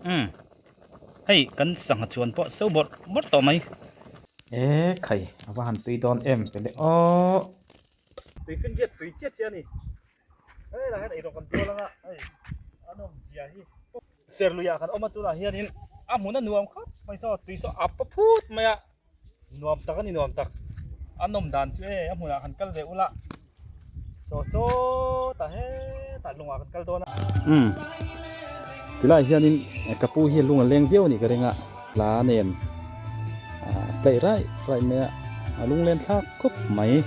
Umm hei kan sangha chhuan pawh so bawrh bawrh tawh mai. E khai a va han tui dawn em vele aw. Tui finriat tui chiah chiah a ni. Hei lah hian eirawng kan tual anga hei a nawm zia hi. Serluiah kan awm a tunah hianin a hmun a nuam khawp mai saw tui saw a pa phut mai a. Nuam tak a ni nuam tak. A nawm dan chu e a hmunah kan kal ve ula. Saw saw ta hetah lungah kan kal dawn a. Umm tilai hianin ka pu hi lung a leng viau a nih ka ring a, hla nen a play raih raih mai a, a lunglen thlak khawp mai.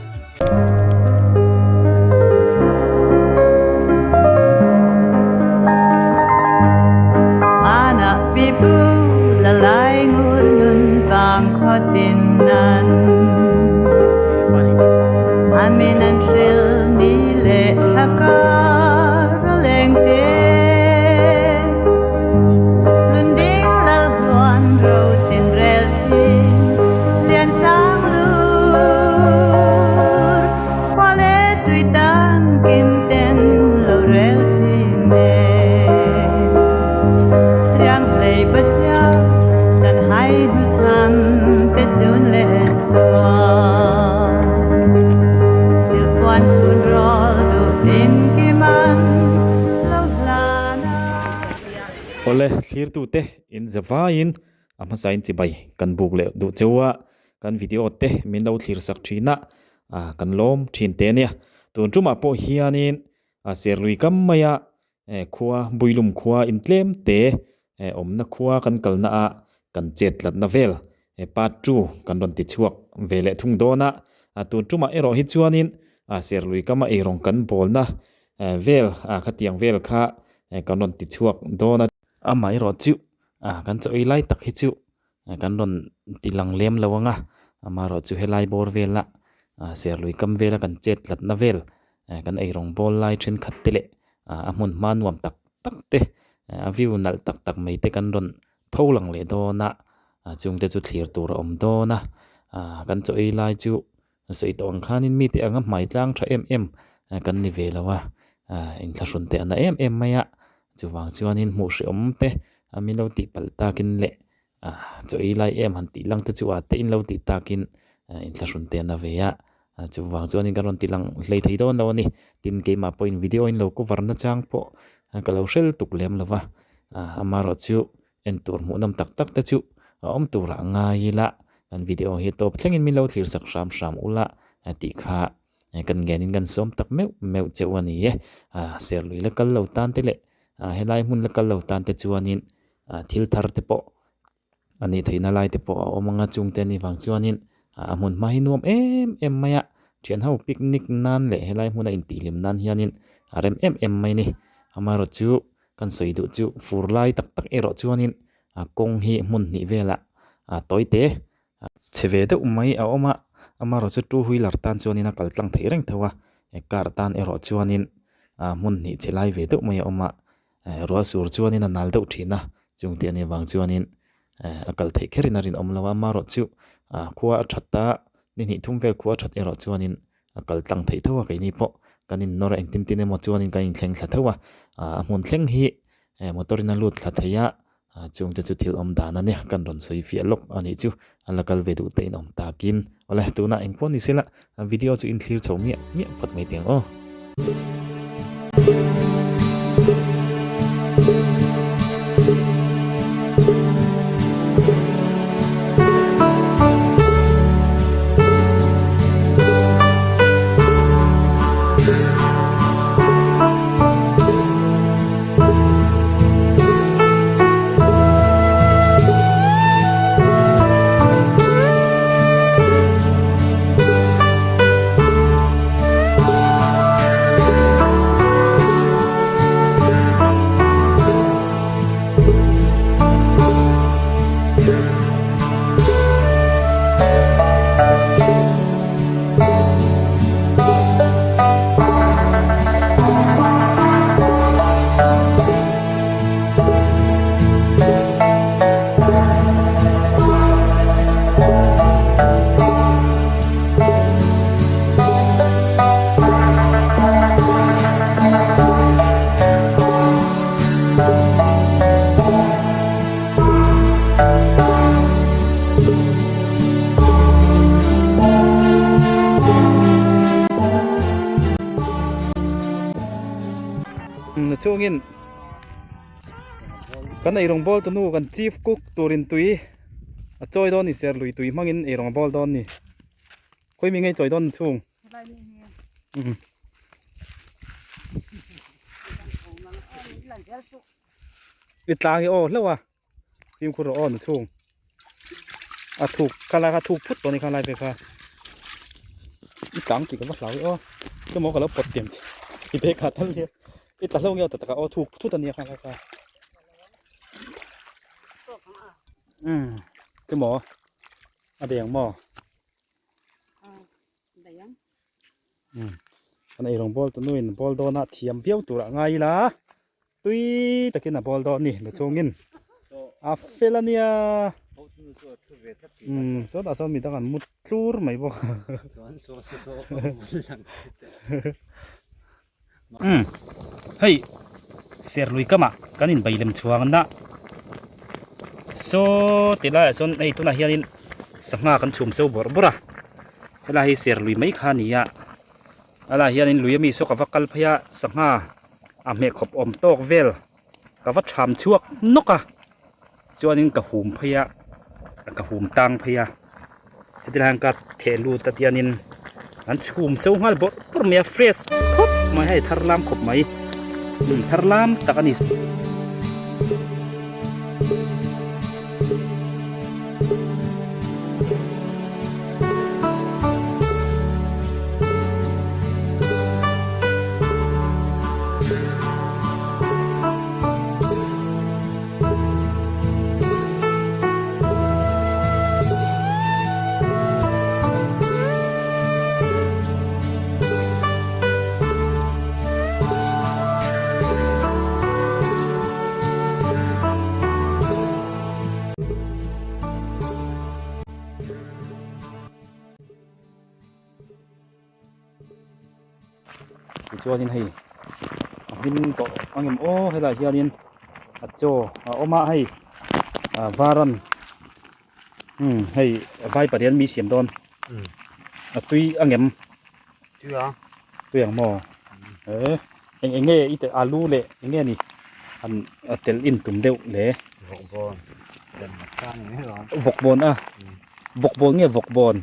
Awle thlirtute in zavaiin a hmasain chibai kan buk leh duh cheu a, kan video te min lo thlir sak thin a, kan lawm thin teh ania. Tun tumah pawh hianin a serlui kam maia khua Builum khua intlem te awmna khua kan kalna a kan chet tlatna vel part 2 kan rawn ti chhuak ve leh thung dawn a. Tun tumah erawh hi chuanin serlui kama eirawng kan bawlna vel khatiang vel kha kan rawn ti chhuak dawn a. Amaherawh chu kan chaw ei lai tak hi chu Kan rawn ti lang lem lo ang a, amaherawh chu helai bawr vela serlui kam vela kan chet tlatna vel kan eirawng bawl lai thenkhat te leh a hmun hma nuam tak tak te a view nalh tak tak mai te kan rawn pho lang leh dawn a, chungte chu thlir tur a awm dawn a, kan chaw ei lai chu sawi tawh ang khanin mite anga hmai tlang tha em em kan ni ve lo a, inthlahrun te a na em em mai a, chuvang chuanin hmuh hrehawm te min lo tih palh takin leh chaw ei lai em han tih lang te chu a te in lo tih takin inthlahrun te a na ve a, chuvang chuanin kan rawn ti lang hlei thei dawn lo a ni. Tin, keimah pawhin video in lo cover na chang pawh ka lo hrel tuk lem lo va, amaherawh chu En tur hmuhnawm tak tak te chu a awm turah a ngai ila, kan video hi tawp thlengin min lo thlir sak hram hram ula tih kha kan ngenin kan sawm tak meuh meuh cheu a ni e. Serlui la kal lo tan te leh helai hmun la kal lo tan te chuanin thil thar te pawh a nih theihna lai te pawh a awm ang a, chungte anih vang chuanin a hmun hma hi nuam em em mai a, thian ho picnic nan leh helai hmuna intihhlim nan hianin a rem em em mai a ni. Amaherawhchu chu Kan sawi duh chu fur lai tak tak erawh chuanin a kawng hi hmun hnih velah a tawi te chhe ve deuh mai a awm a, amaherawh chu two wheeler tan chuanin a kal tlang theih reng tho a, car tan erawh chuanin a hmun hnih chhe lai ve deuh mai a awm a, ruah sur chuanin a nal deuh thin a, chung te anih vang chuanin a kal theih kherin a rinawm lo a, amaherawh chu khua a that a, ni hnih thum vel khua a that erawh chuanin a kal tlang theih tho a keini pawh kan in nawr a engtin tin emaw chuanin kan inthleng thla tho a a hmun thleng hi motor in a lut thla thei a chung te chu thil awm dan a nia kan rawn sawi fiah lawk a nih chu a la kal ve duh te in awm takin awle tunah engpawh ni sela video chu in thlir chho miah miah phawt mai teh ang aw. chungin kan eirawng bawl tunu kan chief cook turin tui a chawi dawn a ni serlui tui hmangin eirawng a bawl dawn a ni khawi mi ngei chawi dawn chhung i tlang hi aw hlauh a. Fimkhur rawh aw nu chhung a thuk kha lai kha thuk phut tawh a ni kha lai ve kha i tlang tih ka va hlau e aw chemaw ka lo pawt tiam che i bag ah tal nia i tla hlauh nge aw tak ah aw thuk thut a nia kha lai kha umm chemaw a deng maw. Kan eirawng bawl tu nuin bawl dawn a thiam viau tur ah ngai ila tui takin a bawl dawn a ni nu chungin a fel a nia umm sawtah sawn midang an mut tlur mai bawk umm hei serlui kamah kan inbei lem chhuang na saw ti laiah sawn hei tunah hianin sangha kan chhum seu bawrh bawrh a helai hi serlui mai kha a ni a helaiah hianin lui ami saw ka va kal phei a sangha a hmeh khawp awm tawk vel ka va tham chhuak nawk a chuanin ka hum phei a ka hum tang phei a heti lai hian ka theh lut a tianin an chhum seu nghal bawrh bawrh mai a fresh khawp mai hei thar lam khawp mai umm thar lam tak a ni. Tichuanin hei a hmin tawh ang em aw helaiah hianin a chaw a awm a hei ah varan umm hei vai parian mi siam dawn a tui ang em tui ang tui ang maw eh eng eng nge i telh alu leh eng nge ni an a telh in tum deuh le vawkbawn vawkbawn a vawkbawn nge vawkbawn.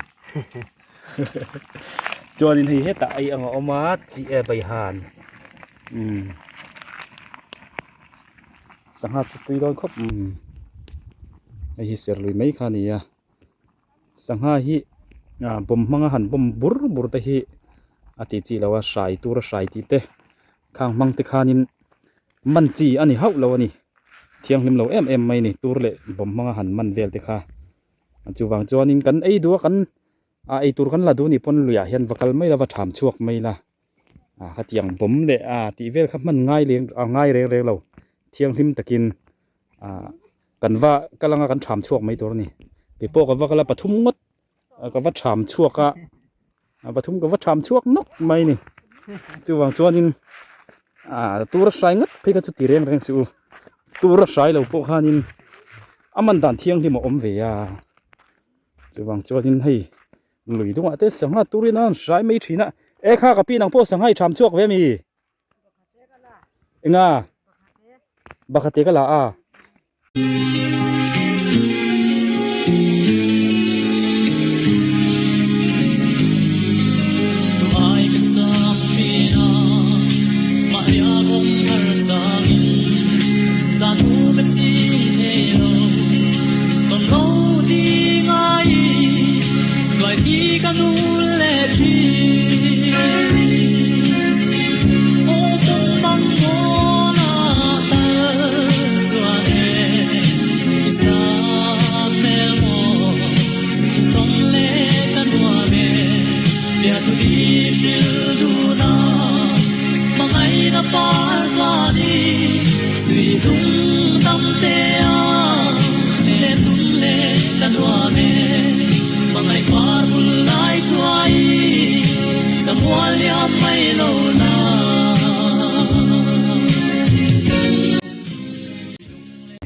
Chuanin hei hetah ei ang a awm a chi e baihan umm sangha chu tui dawn khawp umm hei hi serlui mai kha a ni a sangha hi ah bawm hmanga han bawm bur bur te hi a tih chi loh a hrai tur a hrai tih te khang hmang te khanin man chi a ni hauh lo a ni thianghlim lo em em mai a ni tur leh bawm hmanga han man vel te kha. Chuvang chuanin kan ei duh a kan ah ei tur kan la duh a nih pawn luiah hian va kal mai la va tham chhuak mai la ah khatiang bawm leh ah tih vel kha hman ngai leng a ngai reng reng lo thianghlim takin ah kan va kal anga kan tham chhuak mai tur a ni keipawh ka va kal a pathum ngawt ka va tham chhuak a pathum ka va tham chhuak nawk mai a ni chuvang chuanin ah tur a hrai ngawt phei kha chu ti reng reng suh u tur a hrai lo pawh khanin a man dan thianghlim a awm ve a chuvang chuanin hei lui dungah te sangha turin a rawn hrai mai thin a e kha ka pi nang pawh sangha i tham chhuak ve mi enga bakhat te ka la a.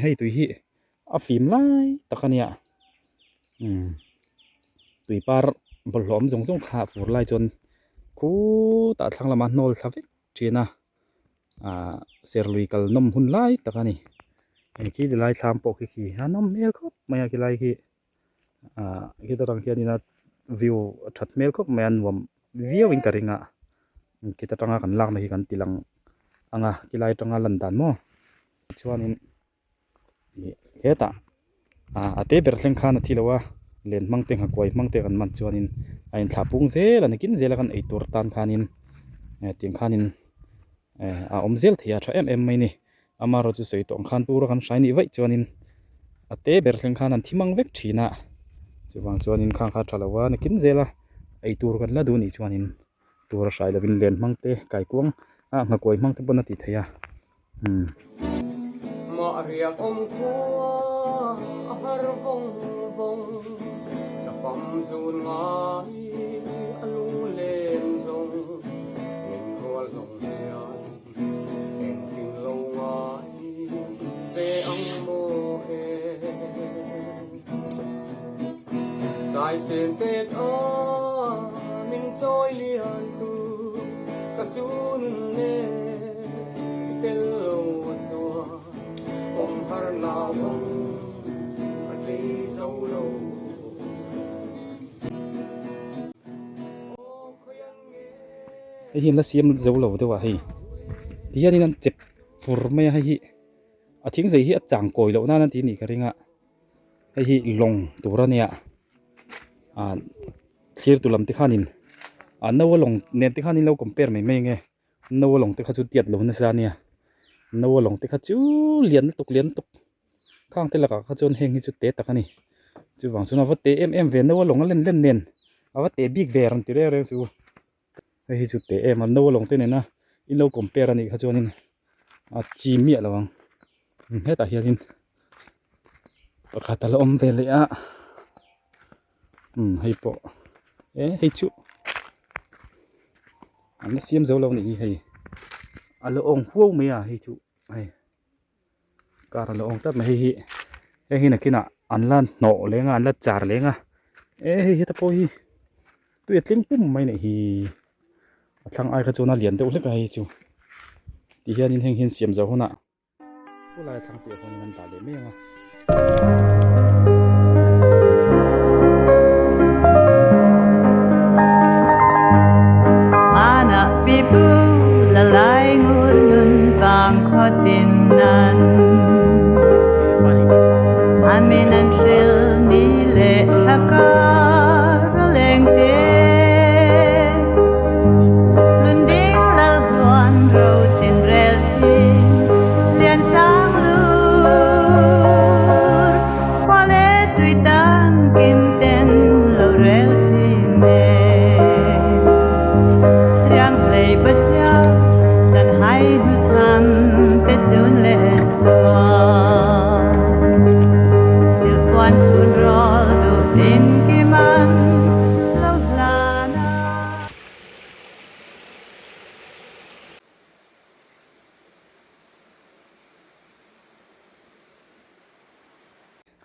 Hei tui hi a fim lai tak a nia umm tui par bawlhhlawh awm zawng zawng kha fur lai chuan khutah thlang lamah hnawl thla vek thin a. Ahh serlui kal nawm hun lai tak a ni. Hei khi ti lai thlam pawh khi khi a nawm hmel khawp mai a khilai khi ahh khita tang khianin a view a that hmel khawp mai a nuam viau in ka ring a khita tanga kan lakna hi kan ti lang ang a khilai atanga lan dan maw chuanin ih hetah ah a te ber thleng khan a thi lo a len hmang te nghakuai hmang te kan man chuanin a inthlah pung zel a ni kin zel a kan eitur tan khanin eh tiang khanin eh a awm zel thei a tha em em mai a ni amaherawhchu chu sawi tawh ang khan tura kan hrai nih vaih chuanin a te ber thleng khan an thi mang vek thin a chuvang chuanin khang kha a tha lo a nakin zel a eitur kan la duh anih chuanin tura hrai lovin len hmang te kaikuang ah nghakuai hmang te pawn a ti thei a umm. Mah riak awm khua a har vawng vawng thlafam zun ngai a lunglen zawng min rual zawng hian engtin lo ngai ve ang maw e. Saisen tet a min chawi lian tu ka chun e i tel lo chuan awm har nau ang ka tlei zo lo. Hei hi an la siam zo lo deuh a hei tihianin an chep fur mai a hei hi a thing zei hi a chang kawi loh nan an tih anih ka ring a. Hei hi lawng tur a nia ah thlir tu lam te khanin ah no a lawng nen te khan in lo compare mai mai ang e no a lawng te kha chu tiat lo nasa a nia no a lawng te kha chu lian lutuk lian lutuk khang te lakah kha chuan heng hi chu te tak a ni chuvang chuan a va te em em ve no a lawng a len len nen a va te bik ve rawn ti reng reng chu hei hi chu te em a no a lawng te nena in lo compare a nih kha chuanin a chi miah lo ang. Hetah hianin pakhat a la awm ve leh a umm hei pawh e hei chu an la siam zo lo a nih hi hei a la awng huau mai a hei chu hei car a la awng tlat mai hei hi heng hi nakinah an la hnawh leng a an la char leng a e hei heta pawh hi tui a tling pum mai a nih hi a thlang ai kha chuan a lian deuh hlek a hei chu ti hianin heng hian siam zo hunah. Pu lai thlang piah huanin an dah leh mai ang a. Mana pipu la lai ngur nun vang khaw tin nan Amin an hril ni le thla kar a leng te Lunding lal hluan ro tin rel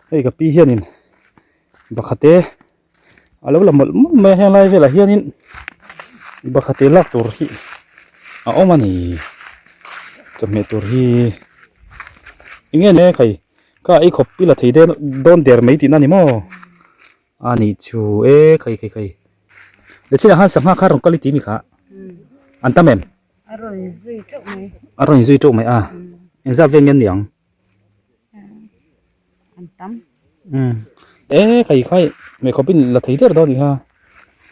Hei ka pi hianin bakhate a lo la mawlh mawlh mai a heng lai velah hianin bakhate lak tur hi a awm a ni chawhmeh tur hi eng nge ni khai ka ei khawp i la thei dawn der mai tihna a ni maw a nih chu e khai khai khai le chinah khan sangha kha rawn kal i ti mi kha an tam em. A rawn zui teuh mai. A rawn zui teuh mai a. Engzat vel nge an ni ang? An tam. Umm. E khai khai mei khawp in la thei der dawn ni kha.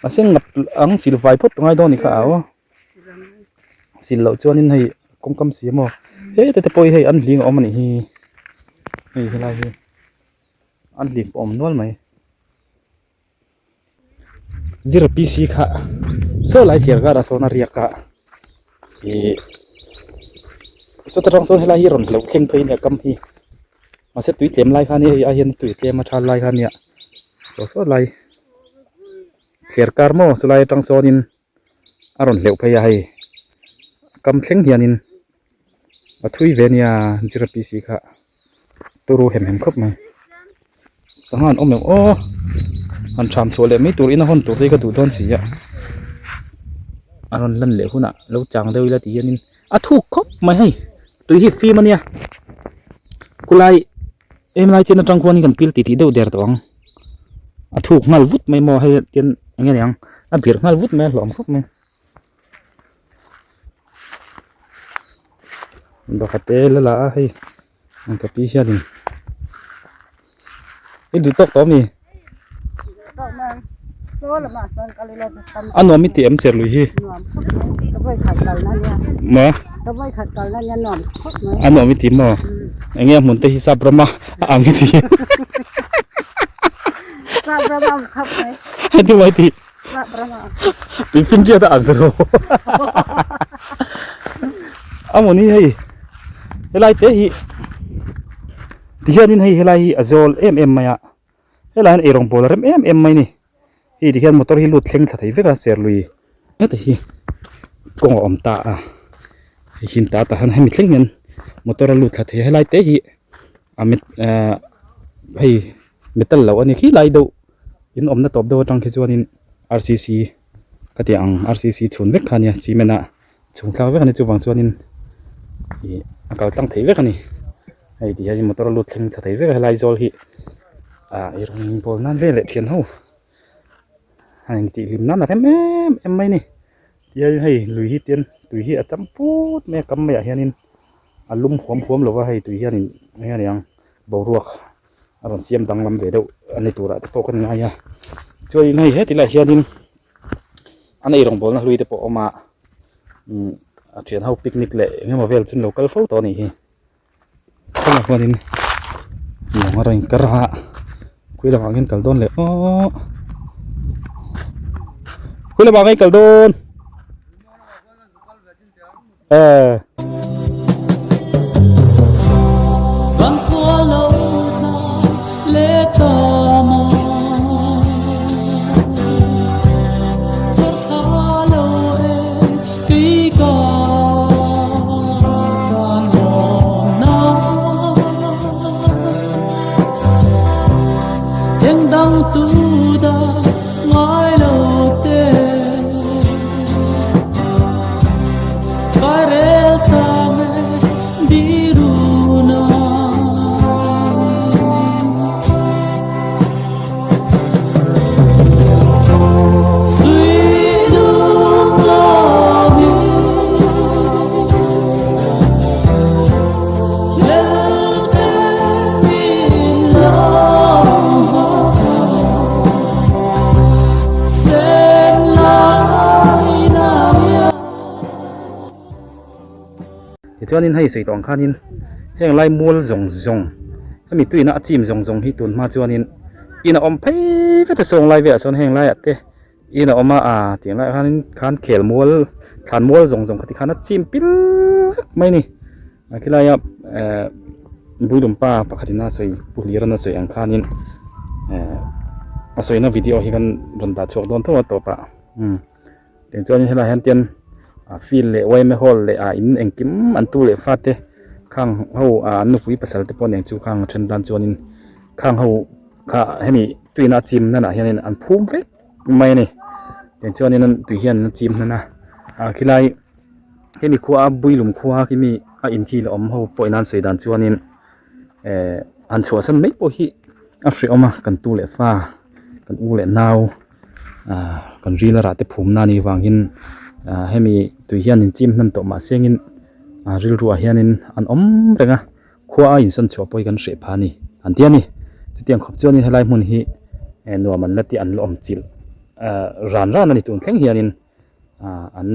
A sen ngap ang sil vai phawt ngai dawn ni kha a aw. Sil loh chuan in hei kawngkam si maw. He te te pawh hi hei an hling a awm a nih hi. Hei helai hi an hling pawh a awm nual mai. Zira PC kha saw lai thliar karah sawn a riak a ih sawta tang sawn helai hi rawn hleuh thleng phei nia kam hi mahse tui tlem lai kha ania hei ai hian tui tlem a thal lai kha ania saw saw lai thliar kar maw chulai atang sawnin a rawn hleuh phei a hei kam thleng hianin a thui ve nia zira PC kha turu hem hem khawp mai sangha an awm em aw han tham chhuah leh mai tur in a hawn tur te hi ka duh dawn si a a rawn lan leh hunah lo chang deuh ila ti hianin a thuk khawp mai hei tui hi fim ania khulai em lai chen atang khuan kan pil titih deuh der tawh ang a thuk nghal vut mai maw hei tian eng nge niang a birh nghal vut mai a hlawm khawp mai bakhat te la la a hei Ang ka pi hianin i duh tawk tawh a mi? A nuam i ti em serlui hi? Maw? A nuam i ti maw? Eng nge a hmun te hi sap rama a ang i ti? Heti mai ti. Tuifinriat a ang ro. A maw ni hei helai te hi tihianin hei helai hi a zawl em em mai a helai hian eirawng bawl a rem em em mai a ni hei tihian motor hi lut thleng thla thei vek a serlui heta hi kawng a awm ta a hei hin ta tah hian hemi thleng hian motor a lut thla thei a helai te hi a ahh hei metal loh a ni khi lai deuh. In awmna tawp deuh atang khi chuanin rcc ka tih ang rcc chhun vek kha ania cement a chhung thlak vek a ni chuvang chuanin ih a kal tlang theih vek a ni hei ti hian motor a lut thleng thla thei vek a helai zawl hi ah ei rawng bawl nan vel leh thian ho a intih hlim nan a rem em em mai a ni tihian hei lui hi tian tui hi a tam put mai a kam maiah hianin a lum huam huam lo va hei tui hianin eng nge niang boruak a rawn siam danglam ve deuh a ni turah te pawh kan ngai a chuanin hei heti lai hianin an ei rawngbawlna hlui te pawh a awm a umm a thian ho picnic leh eng emaw vel chu an lo kal fo tawh a nih hi tunah chuanin lawng a rawn inkar a khawi lamah nge an kal dawn le aww khawi lamah nge an kal dawn. Ờ. Tichuanin hei sawi tawh ang khanin heng lai mual zawng zawng hemi tuina a chim zawng zawng hi tun hma chuanin in a awm phei vek a sawng lai velah chuan heng laiah te in a awm a ah tiang laiah khanin khan khel mual thlan mual zawng zawng kha tikhan a chim pil vek mai a ni a khilaia eh Builum pa pakhatin a sawi Pu Hlirana sawi ang khanin eh a sawina video hi kan rawn dah chhuak dawn tho a tawpah umm tiang chuanin helaiah hian tian a field leh yma hall leh ah in engkim an tu leh fate khang ho ah an nupui pasal te pawh nen chu khang a then tan chuanin khang ho kha hemi tuina a chim nanah hianin an phum vek mai a ni tiang chuanin tui hian an chim hnan a ah khilai. Hemi khua a Builum khua khi mi a inkhil a awm ho pawh in an sawi dan chuanin eh han chhuahsan mai pawh hi a hrehawm a kan tu leh fa kan u leh nau ah kan ril a rah te phum na anih vangin ah hemi tui hian in chim hnan tawh mahse engin ah rilruah hianin an awm reng a khua a insawn chhuah pawh hi kan hreh phah a ni an ti a ni chutiang khawp chuanin helai hmun hi eh nuam an la tih an la awm chilh ah ran ran a ni tun thleng hianin. ah an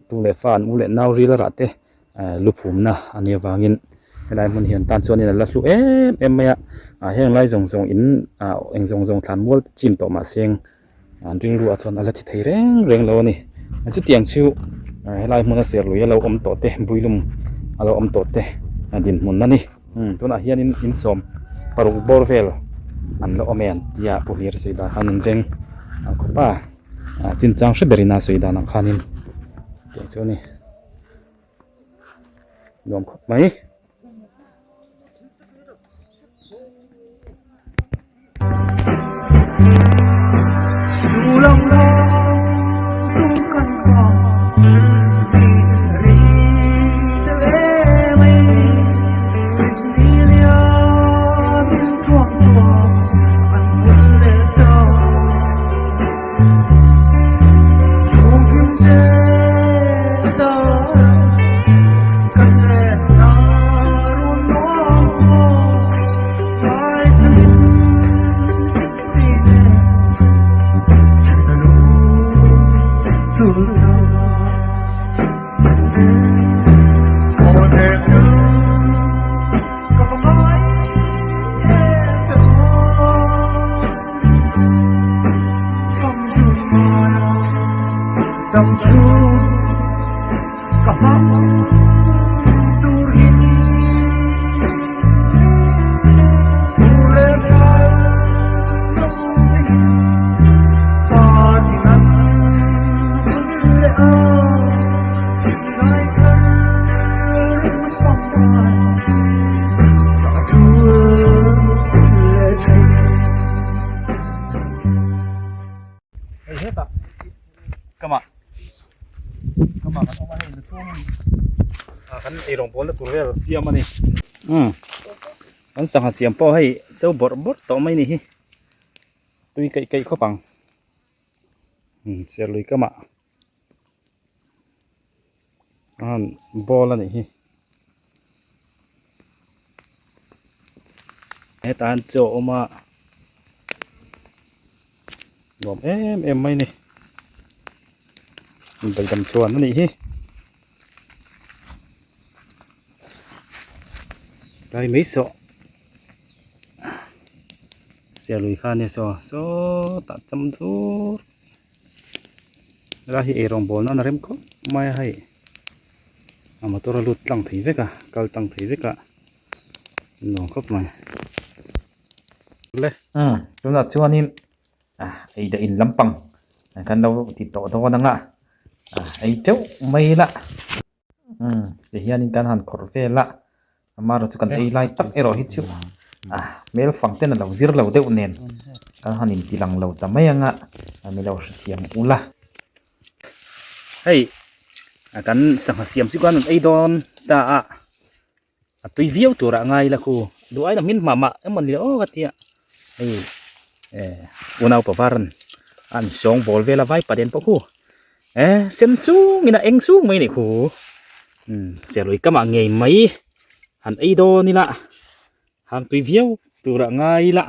tu leh fa an u leh nau ril a rah te eh lu phumna a nih avangin helai hmun hi an tan chuanin a la hlu em em mai a ah heng lai zawng zawng in ah eng zawng zawng thlan mual chim tawh mahse an rilruah chuan a la thi thei reng reng lo a ni chutiang chu helai hmuna serlui a lo awm tawh te builum a lo awm tawh te a dinhmun a ni tunah hianin insawm paruk bawr vel an la awm e an tia pu hlir sawi dan khan an veng a khawp a. Ah chinchang hre berin a sawi dan ang khanin tih chu a ni nuam khawp mai. Dam chhung ka hmang tur hi Tur leh thal lo in pa tin an vun leh a Thinlai thar ram famai Zah tul leh thin. Hei hetah kama kama kan awm a hei chhungin ah kan eirawng bawlna tur vel siam a ni umm kan sangha siam pawh hei so bawrh bawrh tawh mai ni hi tui kaih kaih khawp ang umm serlui kamah a han bawl a nih hi hetah hian chaw a awm a nuam em em mai a ni beidam chhuan a nih hi tlai mai sawh sialui kha ania saw sawtah cham dur helai hi eirawng bawl nan a rem khawp mai a hei a motor a lut tlang thei vek a kal tlang thei vek a nuam khawp mai le umm tunah chuanin ah ei dah in lampang kan lo ti tawh dawn ang a ah ei teuh mai la umm ti hianin kan han khawrh vel a amaherawh chu kan ei lai tak erawh hi chu ah hmel fang ten a lo zir lo deuh nen kan han inti lang lo ta mai ang a mi lo hrethiam ula. Hei kan sangha siam chu kan rawn ei dawn ta a a tui viau turah a ngai la khu duh aiin a hmin hmah mah emaw ni le aw ka tia hei eh unau pavaran a an sawng bawl vel a vai paden pawh khu eh sen chungin a eng chung mai a nih khu umm serlui kamah ngei mai han ei dawn ila hang tui viau turah ngai ila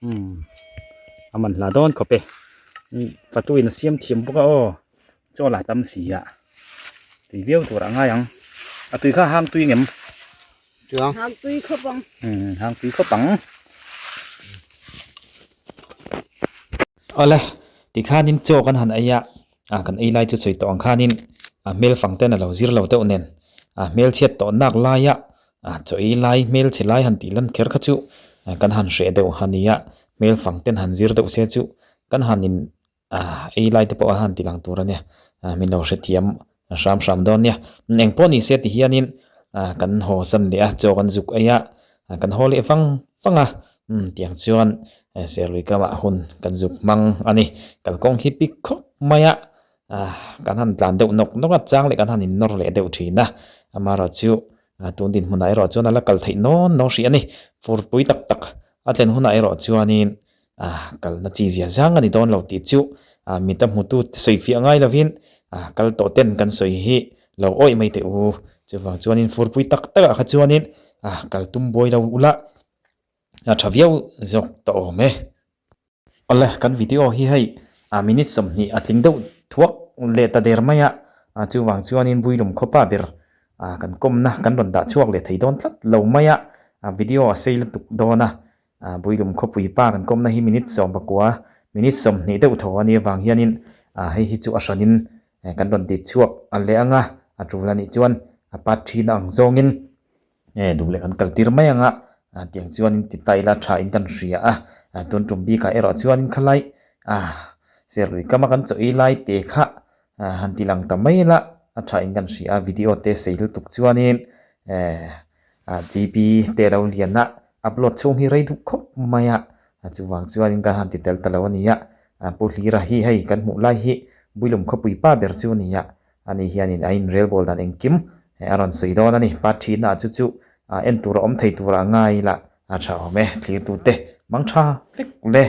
umm a man hla dawn khawp e fatuin a siam thiam bawk a aw chaw lah tam si a tui viau turah ngai ang a tui kha hang tui ngem hang tui khawp ang umm hang tui khawp ang. Awle tikhanin chaw kan han ei a ah kan ei lai chu sawi tawh ang khanin a hmel fang ten a lo zir lo deuh nen a hmel chhiat tawh nak laia ah chaw ei lai hmel chhe lai han tih lan kher kha chu kan han hreh deuh a nia hmel fang ten han zir deuh se chu kan han in ah ei lai te pawh a han ti lang tur a nia ah min lo hrethiam hram hram dawn nia eng pawh ni se ti hianin ah kan haw san leh a chaw kan zuk ei a kan haw leh vang vang a umm tiang chuan serlui kamah hun kan zuk hmang a ni kalkawng hi pik khawp mai a ah kan han tlan deuh nawk nawk a chang leh kan han innawr leh deuh thin a amaherawhchu tun dinhmunah erawh chuan a la kal theih nawn nawn hrih a ni furpui tak tak a thlen hunah erawh chuanin Ah, kalna chi zia zang a ni dawn lo tih chu ah mit a hmutu sawi fiah ngai lovin ah kal tawh ten kan sawi hi lo awih mai teh u. Chuvang chuanin furpui tak takah kha chuanin ah kal tum buai lo ula a tha viau zawk ta awm e. Awle, kan video hi hei ah minute 20 a tling deuh thuak leh ta der mai a, ah chuvang chuanin Builum khawpa ber ah kan kawmna kan rawn dah chhuak leh thei dawn tlat lo mai a, ah video a sei lutuk dawn a, Builum khawpui pa kan kawmna hi minute 19, minute 20 deuh tho a nih avang hianin hei hi chu a hranin kan rawn ti chhuak a leh ang a, a tul a nih chuan a part thin ang zawngin duh leh kan kal tir mai ang a, tiang chuanin ti ta ila tha in kan hria a, tun tum bikah erawh chuanin khalai serlui kama kan chaw ei lai te kha han ti lang ta mai ila a tha in kan hria a, video te sei lutuk chuanin GB te lo lian a upload chhung hi rei duh khawp mai a, chuvang chuanin ka han ti tel ta lo a ni a, Pu Hlira hi hei kan hmuh lai hi Builum khawpui pa ber chu a ni a, ani hianin a inrelbawl dan engkim a rawn sawi dawn a ni, part thihna ah chu chu en tur a awm thei turah ngai ila a tha awm e, thlirtute mang tha vek le.